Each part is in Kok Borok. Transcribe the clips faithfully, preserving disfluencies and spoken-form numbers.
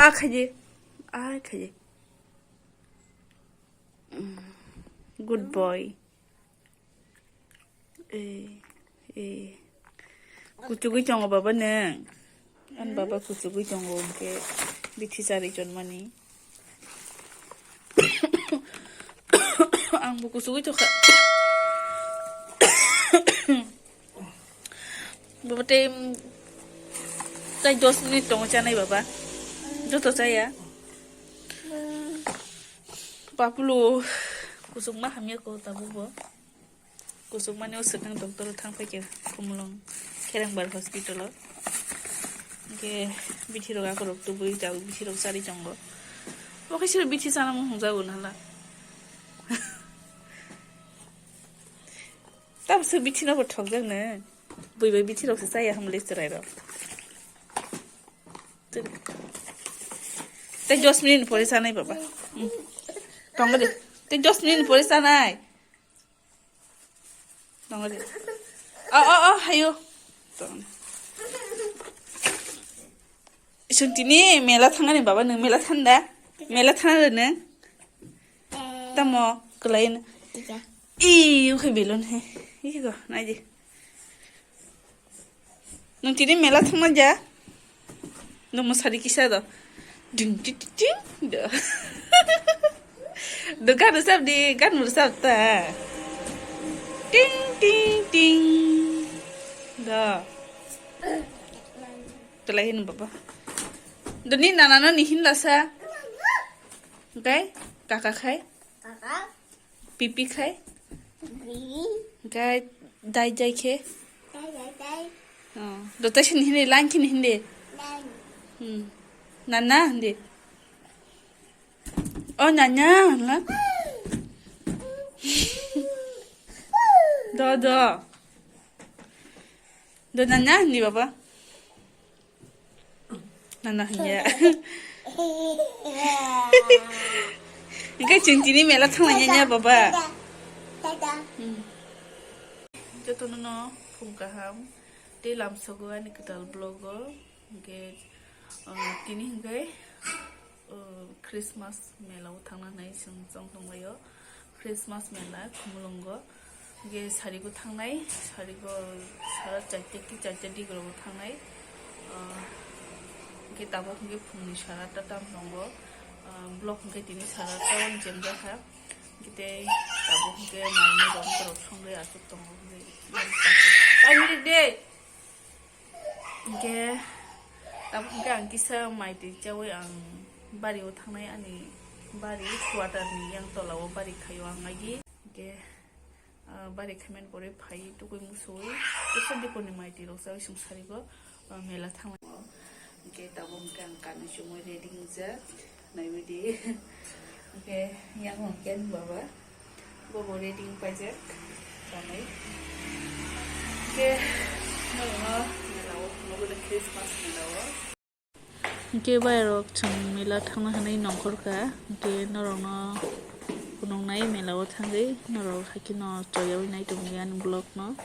Ah, khaidi. Ah, khaidi. Mm. Good boy. Eh, eh. Kuchugwi tongo baba nwng. An baba kuchugwi tongo hwnkhe bithi chari chonmani. Ang bo kuchugwi tongkha. Baba tei, mm, tei dos minute tongo chanai baba. Joto chaya. Papulu kuchukma hamya ko tabuk bo. Kuchukmani o swkang doctor o thang phaikha Khumulwng Kherengbar hospital o. Hwnkhe bithi rok akorok tubui jago, bithi rok chari tongo. Bo khe siro bithi chana mung hwnjago nala. Tabukhe bithi no bo thokjak nw. Bui bai bithi rok se chaya hwnle chwrai rok. Tei dos minute pore chanai baba. Hmm. Tongo de. Tei dos minute pore chanai. Tongo de. O, o, o, hayo. Tongo. Chwng tini mela thangnani baba, nwng mela thanda? Mela thana rw nwng? Tamo kwlai no. Ih, ukhe belon he. Ih, go, nai di. Nwng tini mela thangna ja? Nwng mwsari kisa do. Ding, ding, ding, ding, do. Do gan rwchap di, gan rwchap ta. Ting, ting, ting. Do. Belai hino baba. Doni nana no ni hinlasa. Hwnkhe kaka khai. Kaka. Pipi khai. Pipi. Hwnkhe dai jai khe. Dai, dai, dai. Oh. Dotai sini hindi, lain kini hindi. Lain. Hmm. Nana hindi. Oh, nana, la. Do, do. Do nana hindi baba. Nana hanya. Hingke chwng tini mela thangna nya nya baba. Hmm. Jotono no phung kaham. Tei lamsogo ani kwtal vlog o. Hingke, uh, tini hingke, uh, Christmas mela o thangna hinwi chwng chong tonglaio. Christmas mela Khumulwngo. Hingke sarigo thangnai, sarigo sara charta ki charta digrogo thangnai. Ah, hingke tabuk hingke phungni sara ta tam tongo. Ah, vlog hingke tini sara ta o jemjakha. Hingke tei tabuk hingke mai mui rok borok songwi achuk tongo hingke. Hingke tabuk hingke ang kisa mai twi chaui ang bari o thangnai ani bari quarter ni yang tola o bari khaio ang agi. Hingke Ah, bari khaimani pore phai tukui musuwi, kisa bikorni mai twi rok chaui chwng sarigo, ah, mela thanglaio. Hingke tabuk hingke ang kanwi chumui ready wngjak, naiwi di. Hingke yang hingke ani baba, bobo ready wngpaijak, kanwi. Hingke norokno mela o phunukgwi Christmas mela o. Hingke bayarok chwng mela thangna hinwi nongkhorkha, hingke norokno phunuknai mela o thangwi norok haikhe no choyaui nai tongdi ani vlog no.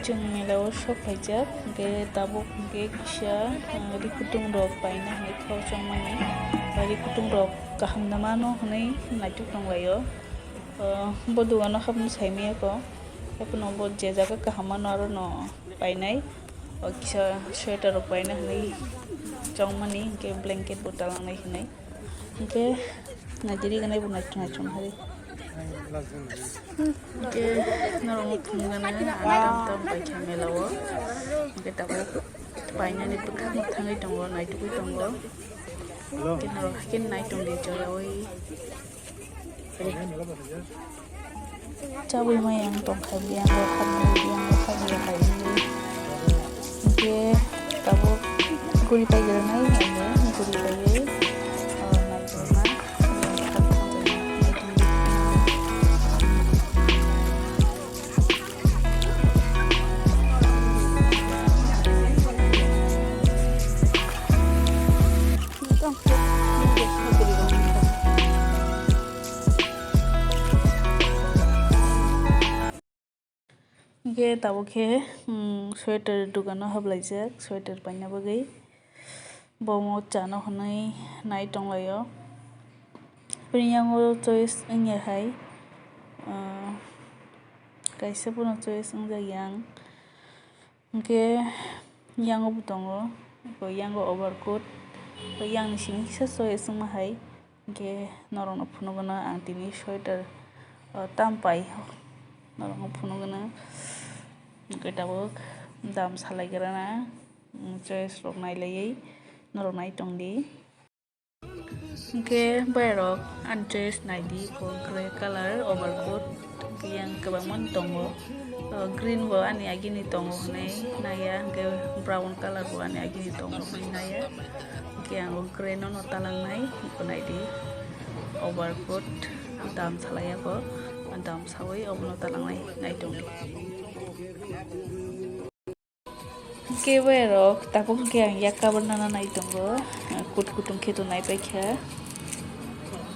Chwng mela o sok phaijak, hwnkhe tabuk hwnkhe kisa, ah, ri kutung rok paina hinwi khoroksa mani, ba ri kutung rok kaham da mano hinwi naituk tonglaio. Ah, bo dogano habna saimaya kho, haphano bo je jaga kaham mano arono painai. O kisa sweater rok paina hinwi chongmani, hwnkhe blanket bo talangnai hinwi. Hwnkhe naitiri gwnai bo naithok naithok hari. Hwnkhe norokno phunukgana ang tamtam paikha mela o. Hwnkhe tabuk painani bwkhakno thangwi tongo, naitugwi tongo. Hwnkhe norok haikhe nai tongdi joraui. Chabwi mai ang tongkha, biyang rok habwi, biyang rok habwi hai wngwi. Hwnkhe tabuk guri pai granai, ang guri paiwi, o, naikolma. Hwnkhe tabuk khe, um, sweater dogano hablaijak, sweater paina bagwi. Bo omo chano hwnwi nai tonglaio. Bini yango choice wngya hai, uh, kaisa bono choice wngjak yang. Hwnkhe yango bo tongo, bo yango overcoat, bo yangni simi kisa choice wngma hai. Hwnkhe norokno phunukgwno ang tini sweater, o, tam pai, norokno phunukgwno. Hwnkhe tabuk dam salaigrana, mm, choice rok nailaiwi norok nai tongdi. Hwnkhe boyarok ani choice naidi, bo grey colour overcoat yang kwbangma tongo. O, green bo ani agini tongo hwnwi naiya, hwnkhe brown colour bo ani agini tongo hwnwi naiya. Hwnkhe ang o grey no no talangnai, bo naidi overcoat dam salaiya bo, dam sawi obono talangnai nai tongdi. Hwnkhe boyarok tabuk hwnkhe ang yak kabar nana nai tongo, kut kutung khe tongnai paikha.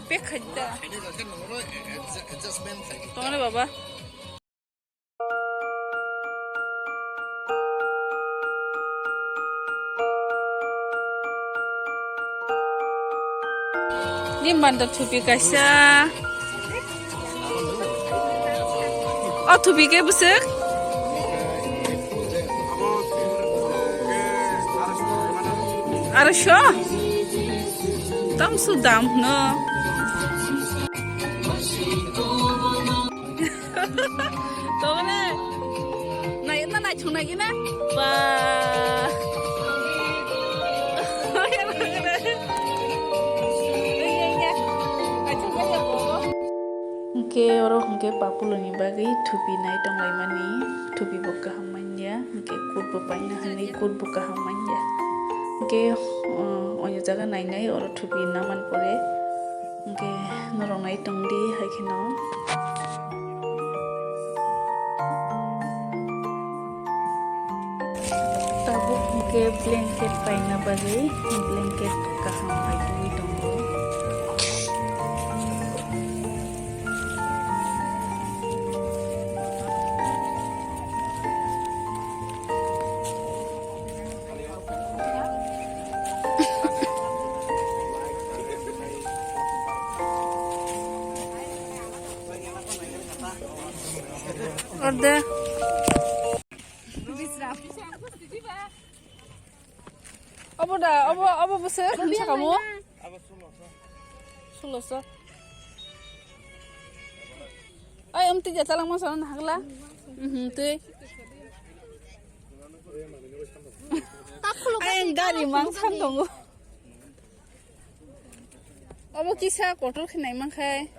Pek khaida. Tongole baba. Ni manda thupi kaisa. O thupi ke bwswk? Arsho? Tamsu dam no. Tongole, nai na nai thung nai gina. Ba. Hwnkhe oro hwnkhe papuloni bagwi thupi nai tonglaimani, thupi bo kaham manya, hwnkhe kut bo paina hwnwi kut bo kaham manya. Hwnkhe, uh, onyo jaga nainai oro thupi naman pore. Hwnkhe norok nai tongdi hai kheno. Tabuk hwnkhe blanket paina bagwi blanket kaham bai tugwi tongo. Orde. Obo da, obo, obo bwswk, sakamo? Suloso. Ai, amtwi ja talangma sana nahagla. Mhm, twi. Ai, ang gari mang san tongo. Obo kisa kotor khe nai mankhai.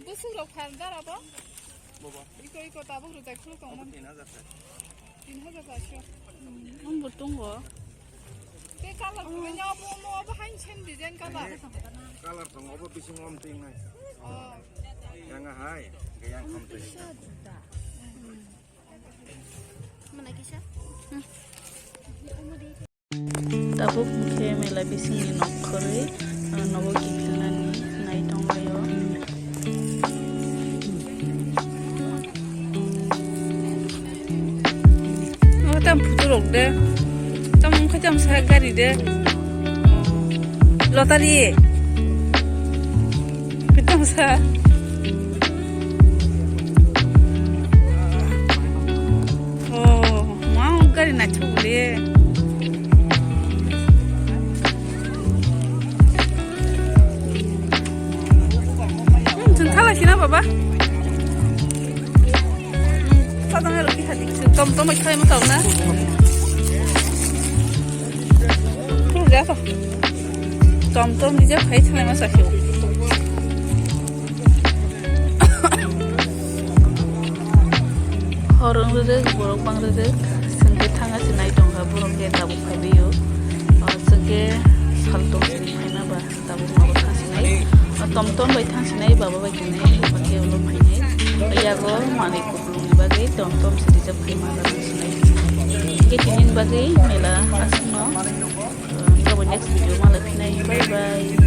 Bwswk rok phan dara bo? Bobo. Iko, iko tabuk rwjak khuluk tongmani. Tin hajar khe. Tin hajar paanch sho. Ang bo tongo. Tei colour kwbangma obo, omo, obo hain same design colour. Colour tongo, obo bising om tingnai. Oh. Yang hai, yang om ting. Mana kisa? Tabuk hwnkhe mela bisingni nok Kwrwi, ah, nogo kiphilnani nai tonglaio. O tam photo rok de. Tam wngkha tam sa gari de. Lottery. Tam sa. Oh, wow, gari naithok le. Hmm, chwng thala sina baba. Hmm, sadang aro kiha dik chwng tom tom khai ma tau na. Hmm, ja ko. Tom tom di ja khai thala ma sa khiu. Hor wng rwrwk, borok bang rwrwk, chwng khe thanga se nai tongkha, borok khe tabuk phaibaio. O, chwng khe sal tong sini phaina ba tabuk nogo thang sinai. O, tom tom bai thang sinai, baba bai khenai, bupha khe ulo phainai. O, yago manwi kupulungni bagwi tom tom se rijak phaima thang sinai. Hingkhe tinini bagwi mela aswkno, o, abo next video malai phinai. Bye bye.